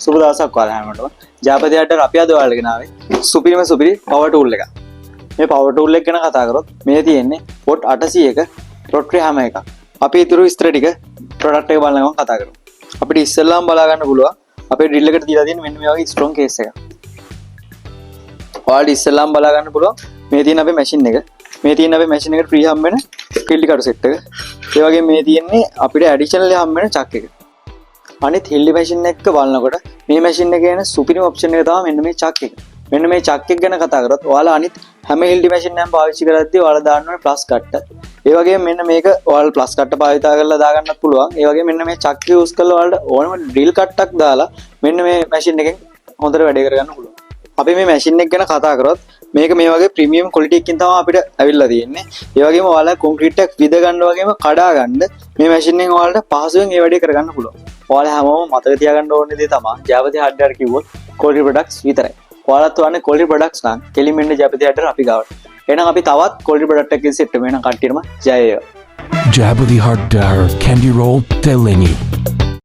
සුබ දවසක් ඔයාලා හැමෝටම. ජයපති හાર્ඩ්වෙයාර් අපි අද ඔයාලට ගෙනාවේ සුපිරිම සුපිරි පවර් ටූල් එකක්. මේ පවර් ටූල් එක ගැන කතා කරොත් මේ තියෙන්නේ what 800ක රොටරි හැමර් එකක්. අපි ඉතුරු විස්තර ටික ප්‍රොඩක්ට් එක බලන ගමන් කතා කරමු. අපිට ඉස්සෙල්ලාම බලා ගන්න පුළුවන් අපේ ඩ්‍රිල් එකට දීලා තියෙන මෙන්න මේ වගේ ස්ට්‍රොං කේස් එකක්. ඔයාලට ඉස්සෙල්ලාම බලා ගන්න පුළුවන් මේ තියෙන අපේ මැෂින් එක. මේ තියෙන අපේ මැෂින් එකට ෆ්‍රී හම්බ වෙන කිල්ලි කටු සෙට් එක. ඒ වගේම මේ තියෙන්නේ අපිට ඇඩිෂනල් හම්බ වෙන චක් එක. අනිත් හිල්ලි මැෂින් එක බලනකොට මේ මැෂින් එකේ එන සුපිරිම ඔප්ෂන් එක තමයි මෙන්න මේ චක් එක. මෙන්න මේ චක් එක ගැන කතා කරොත් ඔයාලා අනිත් හැම හිල්ලි මැෂින් එකම පාවිච්චි කරද්දී ඔයාලා දාන්න ඕනේ ප්ලස් කට්ට. ඒ වගේම මෙන්න මේක ඔයාලා ප්ලස් කට්ට භාවිතා කරලා දාගන්නත් පුළුවන්. ඒ වගේම මෙන්න මේ චක් එක යූස් කරලා ඔයාලට ඕනම ඩ්‍රිල් කට්ටක් දාලා මෙන්න මේ මැෂින් එකෙන් හොඳට වැඩේ කරගන්න පුළුවන්. අපි මේ මැෂින් එක ගැන කතා කරොත් මේක මේ වගේ ප්‍රීමියම් ක්වොලිටි එකකින් තමයි අපිට ඇවිල්ලා තියෙන්නේ. ඒ වගේම ඔයාලා කොන්ක්‍රීට් එකක් විද ගන්න වගේම කඩා ගන්න මේ මැෂින් එකෙන් ඔයාලට පහසුවෙන් ඒ වැඩේ කරගන්න පුළුවන්. ඔයාලා හැමෝම මතක තියාගන්න ඕනේ දේ තමයි ජයපති හાર્ඩ්වෙයාර් කිව්වොත් ක්වොලිටි ප්‍රොඩක්ට්ස් විතරයි. ඔයාලත් හොයන්නේ ක්වොලිටි ප්‍රොඩක්ට්ස් නම් කෙලින්ම එන්න ජයපති හાર્ඩ්වෙයාර් අපි ගාවට. එහෙනම් අපි තවත් ක්වොලිටි ප්‍රොඩක්ට් එකකින් සෙට් වෙමු. එහෙනම් කට්ටියටම ජය වේවා. Jayapathi Hardware, Kandy Road, Kelaniya.